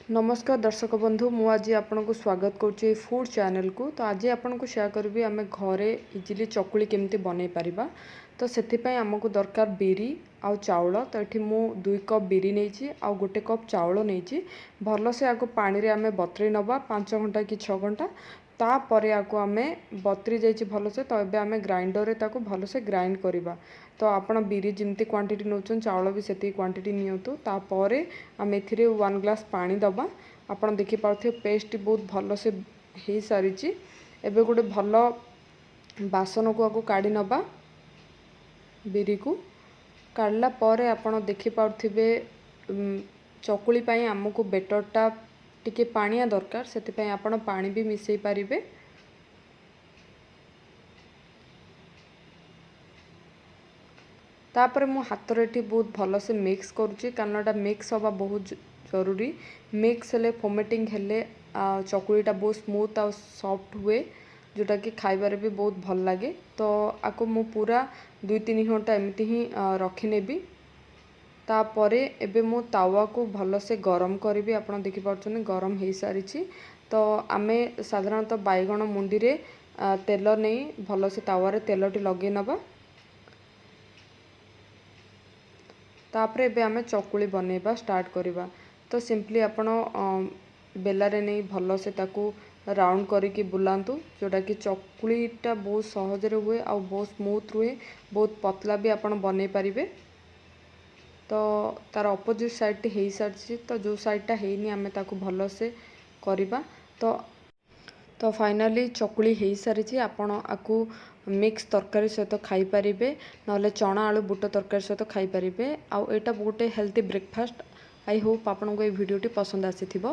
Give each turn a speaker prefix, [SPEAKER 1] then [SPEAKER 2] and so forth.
[SPEAKER 1] ନମସ୍କାର ଦର୍ଶକ ବନ୍ଧୁ, ମୁଁ ଆଜି ଆପଣଙ୍କୁ ସ୍ୱାଗତ କରୁଛି ଏଇ ଫୁଡ଼୍ ଚ୍ୟାନେଲକୁ। ତ ଆଜି ଆପଣଙ୍କୁ ସେୟାର କରିବି ଆମେ ଘରେ ଇଜିଲି ଚକୁଳି କେମିତି ବନେଇ ପାରିବା। ତ ସେଥିପାଇଁ ଆମକୁ ଦରକାର ବିରି ଆଉ ଚାଉଳ। ତ ଏଠି ମୁଁ 2 କପ୍ ବିରି ନେଇଛି ଆଉ 1 କପ୍ ଚାଉଳ ନେଇଛି। ଭଲସେ ଆକୁ ପାଣିରେ ଆମେ ବତୁରେଇ ନେବା 5 ଘଣ୍ଟା କି 6 ଘଣ୍ଟା। ତାପରେ ଆକୁ ଆମେ ବତୁରି ଯାଇଛି ଭଲସେ, ତ ଏବେ ଆମେ ଗ୍ରାଇଣ୍ଡରରେ ତାକୁ ଭଲସେ ଗ୍ରାଇଣ୍ଡ କରିବା। ତ ଆପଣ ବିରି ଯେମିତି କ୍ୱାଣ୍ଟିଟି ନେଉଛନ୍ତି, ଚାଉଳ ବି ସେତିକି କ୍ୱାଣ୍ଟିଟି ନିଅନ୍ତୁ। ତାପରେ ଆମେ ଏଥିରେ 1 ଗ୍ଲାସ୍ ପାଣି ଦେବା। ଆପଣ ଦେଖିପାରୁଥିବେ ପେଷ୍ଟଟି ବହୁତ ଭଲସେ ହେଇସାରିଛି। ଏବେ ଗୋଟେ ଭଲ ବାସନକୁ ଆକୁ କାଢ଼ି ନେବା। ବିରିକୁ କାଢ଼ିଲା ପରେ ଆପଣ ଦେଖିପାରୁଥିବେ ଚକୁଳି ପାଇଁ ଆମକୁ ବେଟରଟା ଟିକେ ପାଣିଆ ଦରକାର, ସେଥିପାଇଁ ଆପଣ ପାଣି ବି ମିଶାଇ ପାରିବେ। ତାପରେ ମୁଁ ହାତରେ ଏଠି ବହୁତ ଭଲସେ ମିକ୍ସ କରୁଛି, କାରଣ ଏଇଟା ମିକ୍ସ ହେବା ବହୁତ ଜରୁରୀ। ମିକ୍ସ ହେଲେ, ଫୋମେଟିଂ ହେଲେ ଚକୁଳିଟା ବହୁତ ସ୍ମୁଥ୍ ଆଉ ସଫ୍ଟ ହୁଏ, ଯେଉଁଟାକି ଖାଇବାରେ ବି ବହୁତ ଭଲ ଲାଗେ। ତ ଆକୁ ମୁଁ ପୁରା 2-3 ଘଣ୍ଟା ଏମିତି ହିଁ ରଖିନେବି। ତାପରେ ଏବେ ମୁଁ ତାୱାକୁ ଭଲସେ ଗରମ କରିବି। ଆପଣ ଦେଖିପାରୁଛନ୍ତି ଗରମ ହେଇସାରିଛି। ତ ଆମେ ସାଧାରଣତଃ ବାଇଗଣ ମୁଣ୍ଡିରେ ତେଲ ନେଇ ଭଲସେ ତାୱାରେ ତେଲଟି ଲଗେଇ ନେବା। ତାପରେ ଏବେ ଆମେ ଚକୁଳି ବନେଇବା ଷ୍ଟାର୍ଟ କରିବା। ତ ସିମ୍ପଲି ଆପଣ ବେଲାରେ ନେଇ ଭଲସେ ତାକୁ ରାଉଣ୍ଡ କରିକି ବୁଲାନ୍ତୁ, ଯେଉଁଟାକି ଚକୁଳିଟା ବହୁତ ସହଜରେ ହୁଏ ଆଉ ବହୁତ ସ୍ମୁଥ୍ ରୁହେ, ବହୁତ ପତଲା ବି ଆପଣ ବନେଇ ପାରିବେ। ତ ତାର ଅପୋଜିଟ୍ ସାଇଡ଼୍ଟି ହେଇସାରିଛି, ତ ଯେଉଁ ସାଇଡ଼୍ଟା ହେଇନି ଆମେ ତାକୁ ଭଲସେ କରିବା। ତ ଫାଇନାଲି ଚକୁଳି ହେଇସାରିଛି। ଆପଣ ଆକୁ ମିକ୍ସ ତରକାରୀ ସହିତ ଖାଇପାରିବେ, ନହେଲେ ଚଣା ଆଳୁ ବୁଟ ତରକାରୀ ସହିତ ଖାଇପାରିବେ। ଆଉ ଏଇଟା ଗୋଟେ ହେଲ୍ଦି ବ୍ରେକଫାଷ୍ଟ। I Hope ଆପଣଙ୍କୁ ଏଇ ଭିଡ଼ିଓଟି ପସନ୍ଦ ଆସିଥିବ।